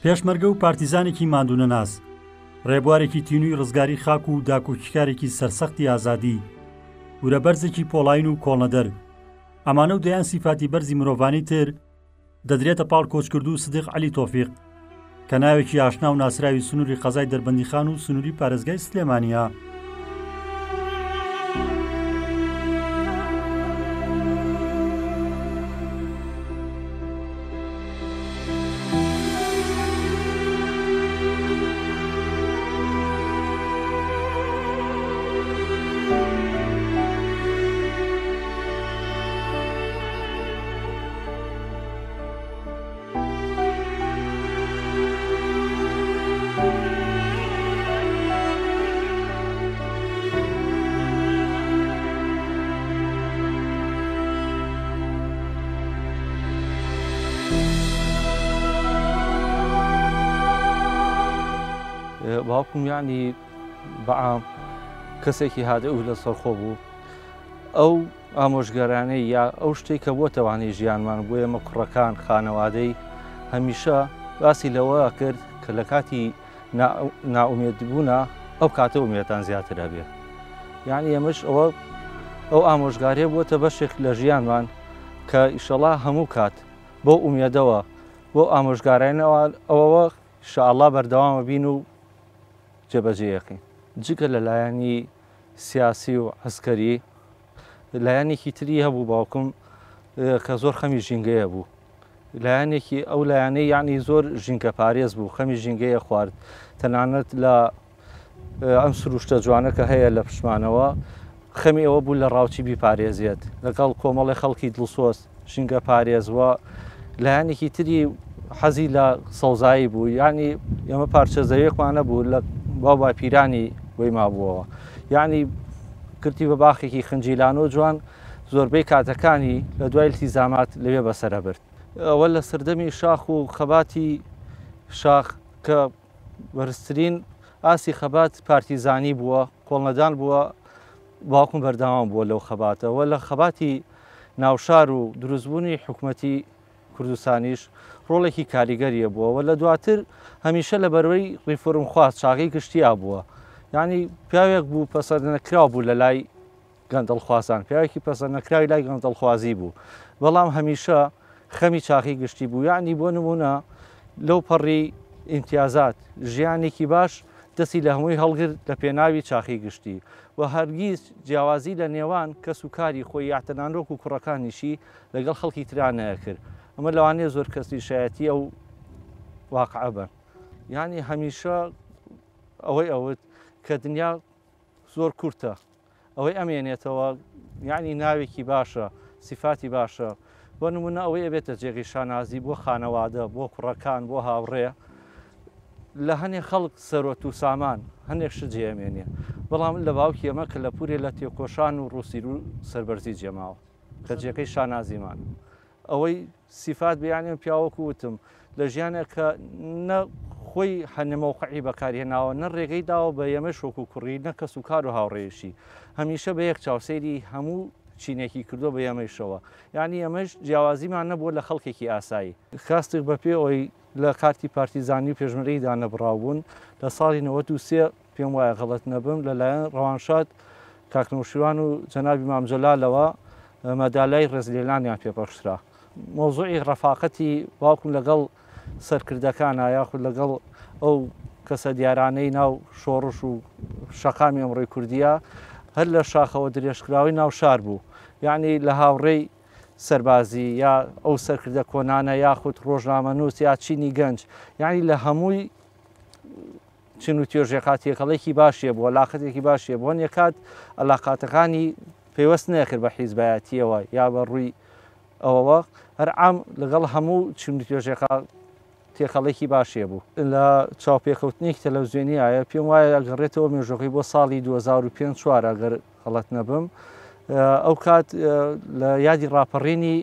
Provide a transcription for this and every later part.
پێشمەرگە و پارتیزانێکی ماندوونەناس، ڕێبوارێکی تینووی ڕزگاری خاک و داکۆکیکارێکی سەرسەختی ئازادی، ورەبەرزێکی پۆڵایین و کۆڵنەدەر، ئەمانە و دەیان سیفاتی بەرزی مرۆڤانەی تر دەدرێتە پاڵ کۆچکردوو سدیق عەلی تۆفیق، کە ناوێکی ئاشنا و ناسراوی سنووری قەزای دەربەندیخان و سنووری پارێزگای سلێمانییە. باوکم یعنی بەعام کەسێکی هادە و لەسەرخۆ بوو ئەو ئامۆژگارانەی یا ئەو شتەی کە بۆتە وانەی ژیانمان بۆ ئێمە کوڕەکان خانەوادەی هەمیشە باسی لەوە کرد کە لە کاتی نائومێدبوونە ئەو کاتە ئومێتان زیاتر هەبێ یعنی ئێمەش ئەوە ئەو ئامۆژگاریە بۆتە بەشێک لە ژیانمان کە ئیشەڵا هەموو کات بۆ ئومێدەوە بۆ ئامۆژگارانەوە ئەوەوە شاءاللە بەردەوامە بین و جێبەجێیەکەین. جگە لە لایەنی سیاسی و عەسکەری لایەنێکی تری هەبوو باوکم کە زۆر خەمی ژینگەیە بوو لایەنێکی ئەو لایەنەی یعنی زۆر ژینگە پارێز بوو خەمی ژینگەیە خوارد تەنانەت لە ئەم سروشتە جوانە کە هەیە لە پشمانەوە خەمی ئەوە بوو لە ڕاوچی بیپارێزێت لەگەڵ کۆمەڵی خەڵکی دڵسۆز ژینگە پارێز و لایەنێکی تری حەزی لە سەوزایی بوو یعنی ئێمە پارچە زەویەکمان نەبوو لە باو باپیرانی بۆی مابووەوە یعنی کردی بە باخێکی خنجیلان و جوان زۆربەی کاتەکانی لە دوای التیزامات لەوێ بەسەرە برد ئەوە لە سەردەمی شاخ و خەباتی شاخ کە بەرزترین ئاستی خەبات پارتیزانی بووە، کۆڵنەدان بووە، باوکم بەردەوام بووە لەو خەباتە و لە خەباتی ناوشار و دروستبوونی حکومەتی کوردستانیش ڕۆڵێکی کاریگەریە بووە و لە دواتر هەمیشە لە بەرەی ڕیفۆرمخواز چاکەی گشتیا بووە یعنی پیاوێک بوو پەسەندنەکراو بوو لە لای گەندەڵخوازان پیاوێکی پەسەندنەکراوی لای گەندەڵخوازی بوو، بەڵام هەمیشە خەمی چاخی گشتی بوو، یەعنی بۆ نموونە لەو پەڕی ئیمتیازات ژیانێکی باش دەستی لە هەمووی هەڵگرت لە پێناوی چاخی گشتی و هەرگیز جیاوازی لە نێوان کەس و کاری خۆی یا تەنانەت و کوڕەکانیشی لەگەڵ خەڵکی ترا نەئەکرد. ئەمە لەوانەیە زۆر کەسی شایەتی ئەو واقعە بن. یەعنی هەمیشە ئەوەی ئەوت کە دنیا زۆر کورتە ئەوەی ئەمێنێتەوە یعنی ناوێکی باشە سیفاتی باشە بۆ نمونە ئەوەی ئەبێتە جێگەی شانازی بۆ خانەوادە بۆ کوڕەکان بۆ هاوڕێ لە هەنێ خەڵک سەرۆت و سامان هەنێک شت جێمێنێ بەڵام لە باوکی ئەمە کە لە پورێ لە تێکۆشان و ڕووسیر و سەربەرزی جێماوە کە جێگەی شانازیمان ئەوەی سیفات بێ یانی ئەم پیاوە وەکو وتم لە ژیانێک کە نە خۆی هەنێ مەوقعی بەکارهێناوە نە ڕێگەی داوە بە ئێمەش وەکو کوڕی نە کەس و کار و هاوڕێیشی هەمیشە بە یەک چاو سەیری هەموو چینێکی کردووە بە ئێمەیشەوە یانی ئێمەش جیاوازیمان نەبووە لە خەڵکێکی ئاسایی. کاستێک بە پێ ئەوەی لە کارتی پارتیزانی و پێشمەرگەی دانەبڕاو بوون لە ساڵی 93 پێم وایە غەڵەت نەبم لەلایەن ڕەوانشاد کاک نەوشیروان و جەنابی مام جەلالەوە مەدالیای ڕێزلێنانیان پێ بەخشرا. مەوزوعی ڕەفاقەتی باوکم لەگەڵ سەرکردەکانا یاخود لەگەڵ ئەو کەسە دیارانەی ناو شۆڕش و شەقامی ئەمڕۆی کوردیە هەر لە شاخەوە درێژکراوەی ناو شار بوو. یەعنی لە هاوڕێی سەربازی یا ئەو سەرکردە کۆنانە یاخود ڕۆژنامەنووس یا چینی گەنج یەعنی لە هەمووی چین و توێژێکا تێکەڵێکی باشیە بووە لاقەتێکی باشیە بۆ نیە کات ئەلاقاتەکانی پەیوەست نەکرد بە حیزبایەتیەوە یا بە ڕووی ئەوەوە هەر عام لەگەڵ هەموو چین و توێژێکا تێکەڵێکی باشیە بوو. لە چاوپێکەوتنێکی تەلەڤزیۆنی ئایا پێم وایە ئەگەڕێتەوە مێژۆکەی بۆ ساڵی 2005 چوار ئەگەر غەڵەت نەبم ئەو کات لە یادی ڕاپەڕینی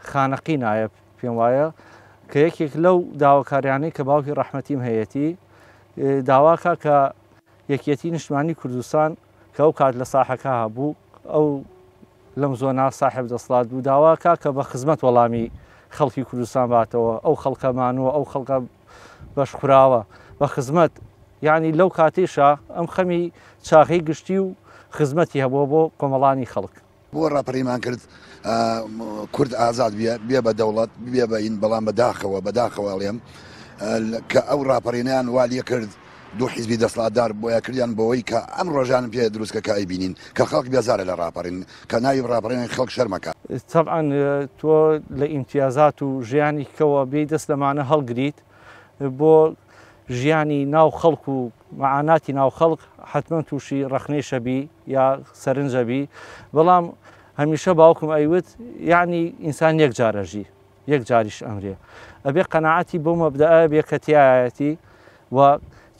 خانەقین ئایا پێم وایە کە یەکێک لەو داواکاریانەی کە باوکی ڕەحمەتیم هەیەتی داواکە کە یەکیەتی نیشتمانی کوردستان کە ئەو کات لە ساحەکە هەبوو ئەو لەم زۆنا ساحب دەسڵات بوو داواکە کە بە خزمەت وەڵامی خەڵکی کوردستان باتەوە ئەو خەڵکەمانەوە ئەو خەڵکە بەشخوراوە بە خزمەت یانی لەو کاتەیشا ئەم خەمی چاکەی گشتی و خزمەتی هەبووە بۆ کۆمەڵانی خەڵک. بۆ ڕاپەڕینمان کرد کورد ئازاد بێ بێ بە دەوڵەت بێ بە ئین بەڵام بە داخەوە بە داخەوە ئەڵێم کە ئەو ڕاپەڕینیان وا لێ کرد دوو حیزبی دەسڵاتدار بۆیە کردیان بەوەی کە ئەم ڕۆژانم پێ دروستکە کە ئەیبینین کە خەڵک بێزارە لە ڕاپەڕین کە ناوی ڕاپەڕین خەڵک شەرمەکە. تەبعەن تۆ لە ئیمتیازات و ژیانی کەوە بێی دەست لەمانە هەڵگریت بۆ ژیانی ناو خەڵک و مەعاناتی ناو خەڵک حەتمەن تووشی ڕەخنەیش ئەبی یا سەرنج ئەبی بەڵام هەمیشە باوکم ئەیوت یعنی ئینسان یەک جار ئەژی یەک جاریش ئەمرێ ئەبێ قەناعەتی بەو مەبدەئە بێ کە تیایەتی و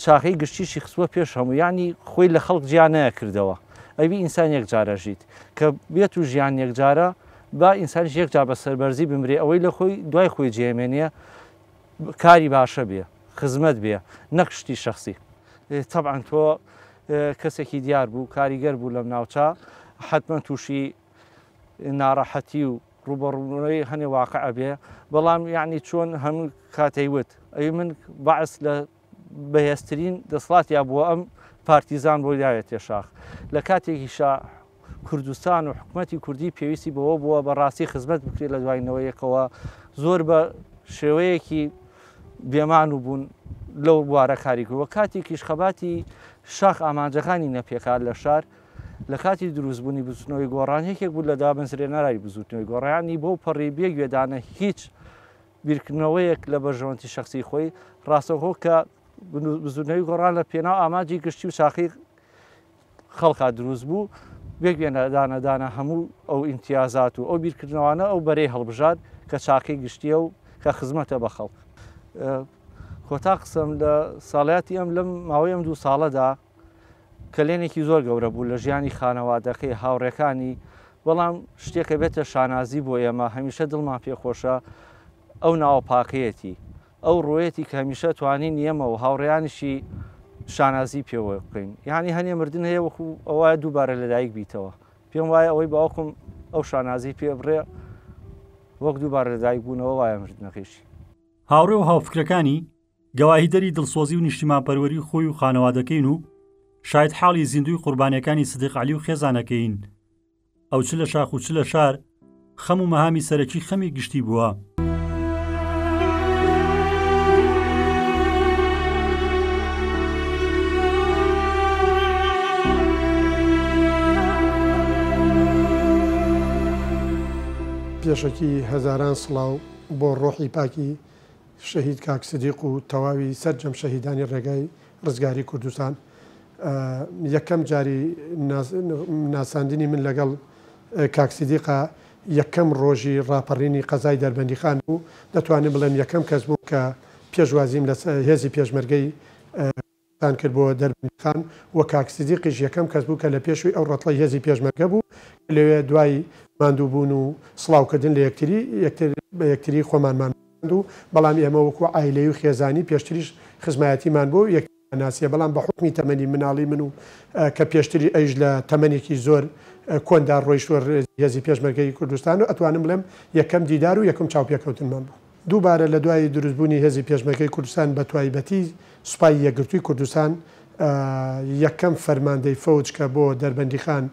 چاکەی گشتیشی خستووە پێش هەموو یعنی خۆی لە خەڵک جیا نەکردەوە ئەوی ئینسان یەک جارە ژیت کە بێت و ژیان یەکجارە با ئینسانیش یەکجار بە سەربەرزی بمرێ ئەوەی لە خۆی دوای خۆی جێمێنێ کاری باشە بێ خزمەت بێ نەک شتی شەخسی. تەبعەن تۆ کەسێکی دیار بوو کاریگەر بوو لەم ناوچە حەتمەن تووشی ناڕەحەتی و ڕووبەڕوونەوەی هەنێ واقع ئەبێ بەڵام یعنی چۆن هەموو کاتەی وت ئەی من بەعس لە بەهێزترین دەسڵاتیا بووە ئەم پارتیزان بۆی داوێتێ شاخ لە کاتێکیشا کوردستان و حکومەتی کوردی پێویستی بەوە بووە بە ڕاستی خزمەت بکرێت لە دوای نەوەیەکەوە زۆر بە شێوەیەکی بێمان و بوون لەو بوارە کاری کردووە کاتێکیش خەباتی شاخ ئامانجەکانی نەپێکات لە شار لە کاتی دروستبوونی بزوتنەوەی گۆڕان یەکێک بوو لە دابنزرێنەرای بزوتنەوەی گۆڕانی بۆ پەڕی بێگوێدانە هیچ بیرکردنەوەیەک لە بەرژەوەندی شەخسی خۆی، ڕاستەوخۆ کە بزووتنەوەی گۆڕان لە پێناو ئامانجی گشتی و چاکەی خەڵکا دروست بوو، بێ گوێدانە دانە هەموو ئەو ئیمتیازات و ئەو بیرکردنەوانە ئەو بەرەی هەڵبژارد کە چاکەی گشتییە و کە خزمەتە بە خەڵک. کۆتا قسەم لە ساڵیاتی ئەم لەم ماوەی ئەم دوو ساڵەدا کەلێنێکی زۆر گەورە بوو لە ژیانی خانەوادەکەی، هاوڕێکانی، بەڵام شتێکە بێتە شانازی بۆ ئێمە، هەمیشە دڵمان پێ خۆشە ئەو ناوە پاکەیەتی، ئەو ڕۆیەتی کە هەمیشە توانین ئێمە و هاوڕێیانیشی شانازی پێوە بکەین. یانی هەنێ مردن هەیە وەکو ئەوە دووبارە لەدایک بیتەوە. پێم وایە ئەوەی باوکم ئەو شانازی پێ بڕێ وەک دووبارە لەدایک بوونەوە وایە مردنەکەیشی. هاوڕێ و هاوفکرەکانی گەواهیدەری دڵسۆزی و نیشتیمانپەروەری خۆی و خانەوادەکەین و شایدحاڵی زیندووی قوربانیەکانی سدیق عەلی و خێزانەکەین. ئەو چ لە شاخ و چ لە شار خەم و مەهامی سەرەکی خەمی گشتی بووە. پێشەکی هەزاران سڵاو بۆ ڕۆحی پاکی شەهید کاک سدیق و تەواوی سەرجەم شەهیدانی ڕێگای ڕزگاری کوردستان. یەکەم جاری ناساندنی من لەگەڵ کاک سدیقا یەکەم ڕۆژی ڕاپەڕینی قەزای دەربەندیخان بوو، دەتوانم بڵێم یەکەم کەس بووم کە پێشوازیم لە هێزی پێشمەرگەی تان کرد بۆ دەربەندیخان و کاک سدیقیش یەکەم کەس بوو کە لە پێشووی ئەو ڕەتڵەی هێزی پێشمەرگە بوو کە لەوێ دوای ماندوو بوون و سڵاو کردن لە یەکتری یەکتر بە یەکتری خۆمانمان ناساند و بەڵام ئێمە وەکوو عایلەیی و خێزانی پێشتریش خزمایەتیمان بوو و یەکتریمان ناسیە بەڵام بە حوکمی تەمەنی مناڵی من و کە پێشتری ئەویش لە تەمەنێکی زۆر کۆندا ڕۆیشتووە هێزی پێشمەرگەی کوردستان و ئەتوانم بڵێم یەکەم دیدار و یەکەم چاوپێکەوتنمان بوو. دووبارە لە دوای دروستبوونی هێزی پێشمەرگەی کوردستان بە توایبەتی سوپای یەکگرتووی کوردستان یەکەم فەرماندەی فەوج کە بۆ دەربەندیخان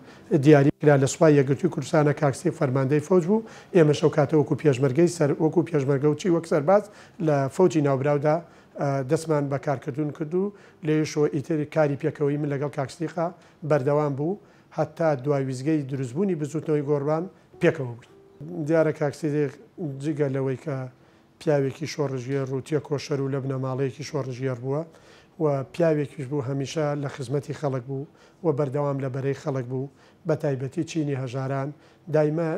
دیاری کرا لە سوپای یەکگرتووی کوردستانە کاک سیق فەرماندەی فەوج بوو ئێمەش ئەو کاتە وەکوو پێشمەرگەی سەر وەکوو پێشمەرگە و چی وەک سەرباز لە فەوجی ناوبراودا دەستمان بە کارکردن کرد و لەوێشەوە ئیتر کاری پێکەوەیی من لەگەڵ کاک سدیقا بەردەوام بوو هەتا دوا ویستگەی دروستبوونی بزووتنەوەی گۆڕان پێکەوە بووین. دیارە کاک سدیق جگە لەوەی کە پیاوێکی شۆڕشگێڕ و تێکۆشەر و لە بنەماڵەیەکی شۆڕشگێڕ بووە و پیاوێکیش بوو هەمیشە لە خزمەتی خەڵک بوو و بەردەوام لە بەرەی خەڵک بوو بە تایبەتی چینی هەژاران دایمە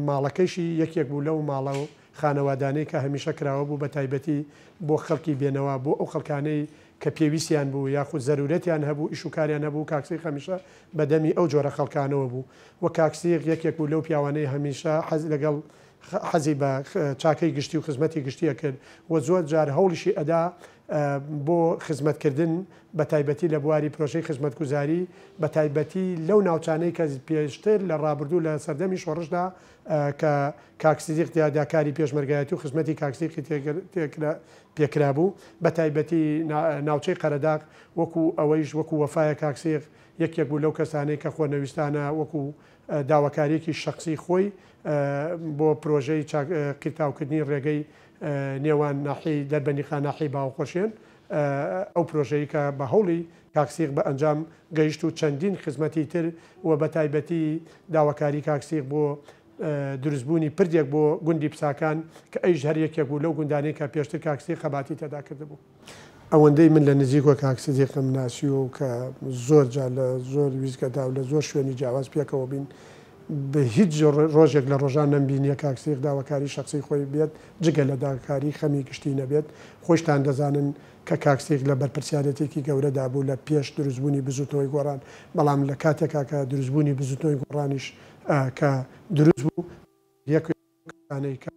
ماڵەکەیشی یەکێک بوو لەو ماڵە و خانەوادانەی کە هەمیشە کراوە بوو بە تایبەتی بۆ خەڵکی بێنەوا بۆ ئەو خەڵکانەی کە پێویستیان بوو یاخود زەرورەتیان هەبوو ئیش و کاریان هەبوو کاک سدیق هەمیشە بە دەمی ئەو جۆرە خەڵکانەوە بوو و کاک سدیق یەکێک بوو لەو پیاوانەی هەمیشە حەز لەگەڵ. حەزی بە چاکەی گشتی و خزمەتی گشتی ئەکرد و زۆر جار هەوڵیشی ئەدا بۆ خزمەتکردن بە تایبەتی لە بواری پرۆژەی خزمەتگوزاری بە تایبەتی لەو ناوچانەی کە پێشتر لە ڕابردوو لە سەردەمی شۆڕشدا کە کاک سدیق تیادا کاری پێشمەرگایەتی و خزمەتی کاک سدیقی پێکرابوو بە تایبەتی ناوچەی قەرەداغ وەکو ئەوەیش وەکو وەفایە کاک سدیق یەکێک بوو لەو کەسانەی کە خۆنەویستانە وەکو داواکاریەکی شەخسی خۆی بۆ پرۆژەی قیرتاوکردنی ڕێگەی نێوان ناحیەی دەربەندیخان ناحیەی باوەخۆشێن ئەو پرۆژەی کە بە هەوڵی کاک سیق بە ئەنجام گەیشت و چەندین خزمەتی تر و بە تایبەتی داواکاری کاک سیق بۆ دروستبوونی پردێک بۆ گوندی پساکان کە ئەویش هەر یەکێک بوو لەو گوندانەی کە پێشتر کاک سیق خەباتی تێدا کردبوو. ئەوەندەی من لە نزیکەوە کاک سدیقم ناسیوە و کە زۆر جار لە زۆر ویستگەدا و لە زۆر شوێنی جیاواز پێکەوە بین، بە هیچ ڕۆژێک لە ڕۆژان نەمبینیە کاک سدیق داواکاری شەخسی خۆی بێت جگە لە داکاری خەمی گشتی نەبێت. خۆیشتان دەزانن کە کاک سدیق لە بەرپرسیارێتێکی گەورەدا بوو لە پێش دروستبوونی بزوتنەوەی گۆڕان، بەڵام لە کاتێکا کە دروستبوونی بزوتنەوەی گۆڕانیش کە دروست بوو، یەکێک لەو کەسانەی کە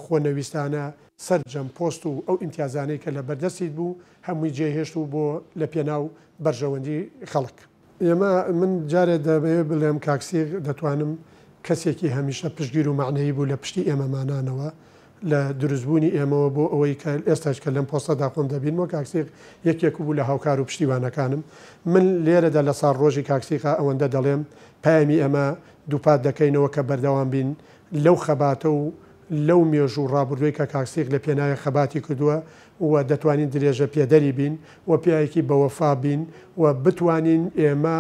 خۆنەویستانە سەرجەم پۆست و ئەو ئیمتیازانەی کە لە بەردەستیت بوو هەمووی جێهێشت و بۆ لە پێناو بەرژەوەندی خەڵک. ئێمە من جارێ دەمەوێت بڵێم کاک سیغ دەتوانم کەسێکی هەمیشە پشتگیر و مەعنەوی بوو لە پشتی ئێمەمانانەوە لە دروستبوونی ئێمەوە بۆ ئەوەی کە ئێستاش کە لەم پۆستەدا خۆم دەبینمەوە کاک سیغ یەکێک بوو لە هاوکار و پشتیوانەکانم من لێرەدا لە ساڵڕۆژی کاک سیغا ئەوەندە دەڵێم پەیامی ئێمە دووپات دەکەینەوە کە بەردەوام بین لەو خەباتە و لەو مێژوو و ڕابردووەی کە کاک سیق لە پێناوێ خەباتی کردووە و دەتوانین درێژە پێدەری بین و پیاوێکی بەوەفا بین و بتوانین ئێمە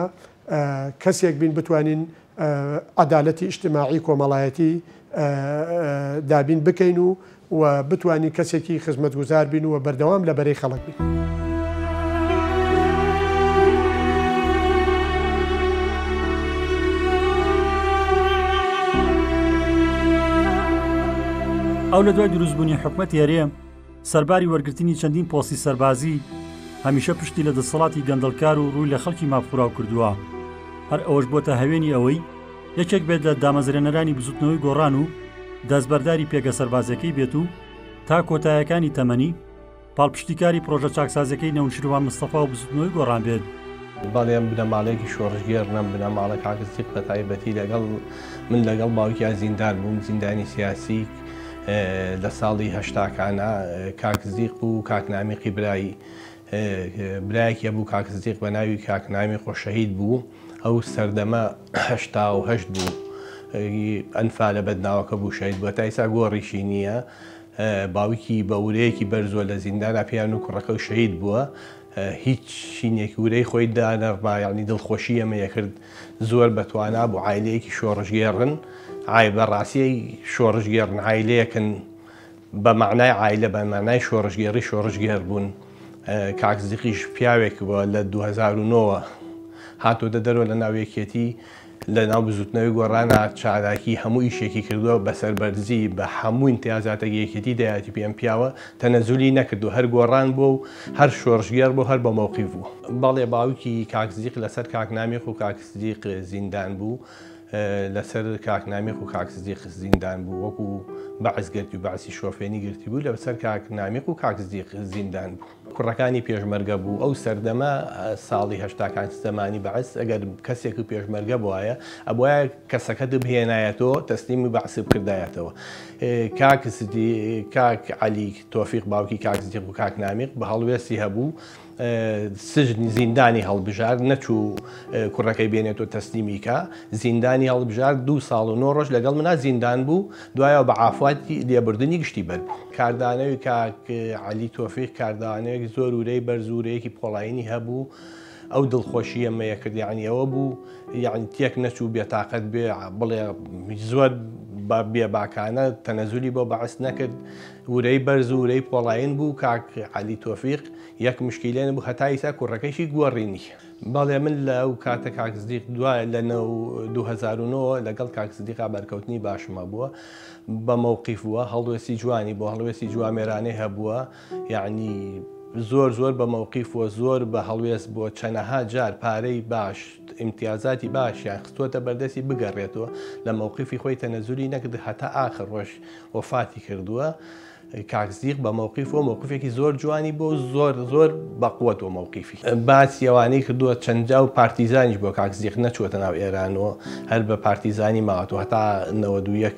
کەسێک بین بتوانین عەدالەتی ئیجتماعی کۆمەڵایەتی دابین بکەین و و بتوانین کەسێکی خزمەتگوزار بین و بەردەوام لە بەرەی خەڵک بین. ئەو لە دوای دروستبوونی حکومەتی هەرێم سەرباری وەرگرتنی چەندین پۆستی سەربازی هەمیشە پشتی لە دەسەڵاتی گەندەڵکار و ڕووی لە خەڵکی مافخوراو کردووە هەر ئەوەش بۆتە هەوێنی ئەوەی یەکێک بێت لە دامەزرێنەرانی بزوتنەوەی گۆڕان و دەستبەرداری پێگە سەربازیەکەی بێت و تا کۆتایەکانی تەمەنی پاڵپشتیکاری پرۆژە چاکسازیەکەی نەونشیروان مستەفا و بزوتنەوەی گۆڕان بێت. بەڵێ ئەم بنەماڵەیەکی شۆڕشگێڕن، ئەم بنەماڵە کاک سدیق بە تایبەتی لەگەڵ من لەگەڵ باوکیا زیندان بووم، زیندانی سیاسی لە ساڵی هەشتاکانە کاک سدیق و کاک نامیقی برای برایەکی هەبوو کاک سدیق بە ناوی کاک نامیق و شەهید بوو. ئەو سەردەمە 88 بوو ئەنفالە بەدناوەکە بوو شەهید بووە تا ئیسا گۆڕیشی نییە باوکی بە ورەیەکی بەرزوە لە زیندانا پێیان و کوڕەکە و شەهید بووە هیچ شینێک ورەی خۆی دانەڕما یعنی دڵخۆشی ئەمە یەکرد زۆر بەتوانا بوو عایلەیەکی شۆڕشگێڕن ئای بەڕاستی شۆڕشگێڕن عایلەیەکن بە مەعنای عایلە بە مەعنای شۆڕشگێڕی شۆڕشگێڕ بوون. کاک سدیقیش پیاوێک بووە لە 2009 وە هاتۆتە دەرەوە لە ناو یەکێتی لە ناو بزوتنەوەی گۆڕانا چالاکی هەموو ئیشێکی کردووە بە سەربەرزی بە هەموو ئیمتیازاتێک یەکێتی دایەتی پێ ئەم پیاوە تەنەزولی نەکردو هەر گۆڕان بووە و هەر شۆڕشگێڕ بوو هەر بە مەوقیف بوو. بەڵێ باوکی کاک سدیق لەسەر کاک نامیق و کاک سدیق زیندان بوو. لەسەر کاک نامیق و کاک سدیق زیندان بوو وەکو بەعس گرتی و بەعسی شۆفێنی گرتی بوو لەسەر کاک نامیق و کاک سدیق زیندان بوو. کوڕەکانی پێشمەرگە بوو ئەو سەردەمە ساڵی هەشتاکان زەمانی بەعس ئەگەر کەسێک و پێشمەرگە بوایە ئەبوایە کەسەکەت بهێنایەتەوە تەسلیمی بەعس بکردایەتەوە کاک سدی کاک عەلی تۆفیق باوکی کاک سدیق و کاک نامیق بە هەڵوێستی هەبوو سجن زیندانی هەڵبژارد نەچوو کوڕەکەی بێنێت و تەسلیمی کا زیندانی هەڵبژارد دوو ساڵ و نۆ ڕۆژ لەگەڵ منا زیندان بوو دوایەوە بە عافواتی لێبوردنی گشتی بەر بوو. کاردانەوی کاک عەلی تۆفیق کاردانەوەیەکی زۆر ورەی بەرز و ورەیەکی پۆڵایینی هەبوو ئەو دڵخۆشی ئەمەیە کرد یعنی ئەوە بوو یعنی تێک نەچوو بێتاقەت بێ بڵێ زۆر بە بێباکانە تەنەزولی بۆ بەعس نەکرد ورەی بەرز و ورەی پۆڵایین بوو کاک عەلی تۆفیق یەک مشکیلەی نەبوو هەتا ئیسا کوڕەکەیشی گۆڕینی. بەڵێ من لە ئەو کاتە کاک سدیق دوای لە 2009 لەگەڵ کاک سدیقا بەرکەوتنی باشم هەبووە بە مەوقیف بووە هەڵوێستی جوانی بۆ هەڵوێستی جوامێرانەی هەبووە یعنی زۆر زۆر بە مەوقیف و زۆر بە هەڵوێست بووە، چەنەها جار پارەی باش، ئیمتیازاتی باشیان خستووەتە بەردەستی بگەڕێتەوە، لە مەوقیفی خۆی تەنەزولی نەکرد هەتا ئاخر ڕۆژ وەفاتی کردووە. کاک سدیق بە مەوقیف و مەوقیفێکی زۆر جوانی بۆ زۆر زۆر بەقوەت و مەوقیفی باسی ئەوانەی کردووە چەند جا و پارتیزانیش بۆ کاک سدیق نەچووەتە ناو ئێران و هەر بە پارتیزانی ماوەتەوە هەتا 91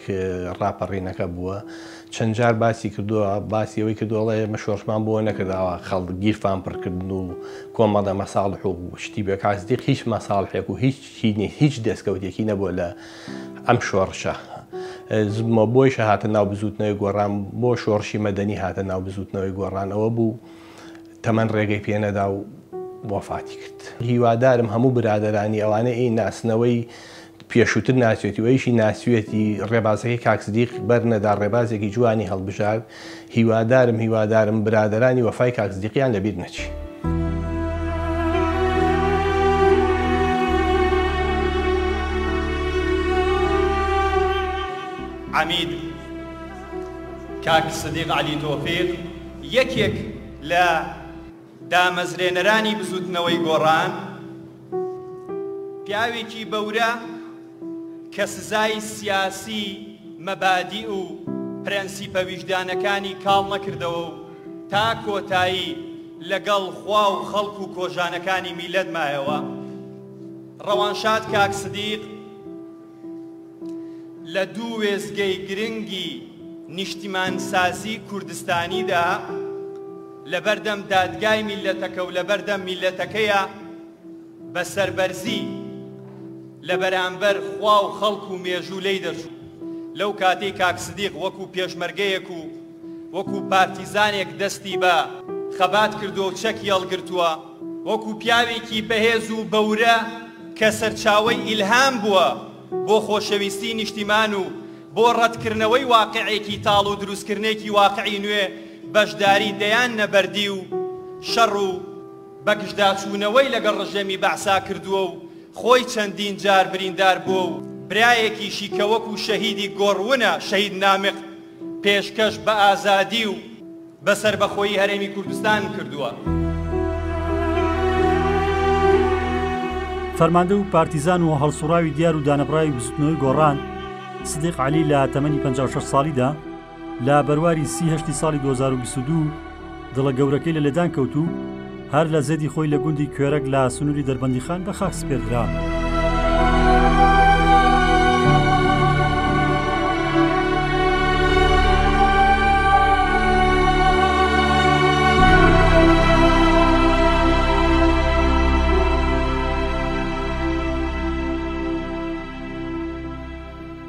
ڕاپەڕینەکە بووە چەند جار باسی کردووە باسی ئەوەی کردووە ئەڵێ ئێمە شۆڕشمان بۆ نەکرد ئاوا خەڵک گیرفان پڕکردن و کۆمەڵە مەساڵح و شتی بێ کاک سدیق هیچ مەساڵحێک و هیچ هیچ دەستکەوتێکی نەبووە لە ئەم شۆڕشە بۆیشە هاتە ناو بزووتنەوەی گۆڕان بۆ شۆڕشی مەدەنی هاتە ناو بزووتنەوەی گۆڕان ئەوە بوو تەمەن ڕێگەی پێنەدا و وەفاتی کرد. هیوادارم هەموو برادەرانی ئەوانەی ئی ناسنەوەی پێشووتر ناسیەتی و ئەویشی ناسیوێتی ڕێبازەکەی کاک سدیق بەرنەدا ڕێبازێکی جوانی هەڵبژارد هیوادارم هیوادارم برادەرانی وەفای کاک سدیقیان لەبیر نەچی. عەمید کاک سدیق عەلی تۆفیق یەکێک لە دامەزرێنەرانی بزوتنەوەی گۆڕان، پیاوێکی بەورە کە سزای سیاسی مەبادیء و پرەنسیپە ویژدانەکانی کاڵ نەکردەوە و تا کۆتایی لەگەڵ خوا و خەڵک و کۆژانەکانی میللەت مایەوە. ڕەوانشاد کاک سدیق لە دوو وێستگەی گرنگی نیشتیمانسازی کوردستانیدا لەبەردەم دادگای میللەتەکە و لەبەردەم میللەتەکەیا بە سەربەرزی لەبەرامبەر خوا و خەڵک و مێژوو لێی دەرچوو. لەو کاتەی کاک سدیق وەکو پێشمەرگەیەک و وەکو پارتیزانێک دەستی بە خەبات کردووە و چەکی هەڵگرتووە، وەکو پیاوێکی بەهێز و بەورە کە سەرچاوەی ئیلهام بووە بۆ خۆشەویستی نیشتیمان و بۆ ڕەتکردنەوەی واقعێکی تاڵ و دروستکردنێکی واقعی نوێ بەشداری دەیان نەبەردی و شەڕ و بەگژداچوونەوەی لەگەڵ ڕژێمی بەعسا کردووە و خۆی چەندین جار بریندار بووە و برایەکیشی کە وەکو شەهیدی گۆڕ ونە شەهید نامق پێشکەش بە ئازادی و بە سەربەخۆیی هەرێمی کوردستان کردووە. فەرماندە و پارتیزان و هەڵسوڕاوی دیار و دانەبڕاوی بزوتنەوەی گۆڕان، سدیق عەلی لە تەمەنی 56 ساڵیدا لە بەرواری سی هەشتی ساڵی 2022 دڵە گەورەکەی لە لێدان کەوت و هەر لە زێدی خۆی لە گوندی کوێرەک لە سنووری دەربەندیخان بە خاک سپێردرا.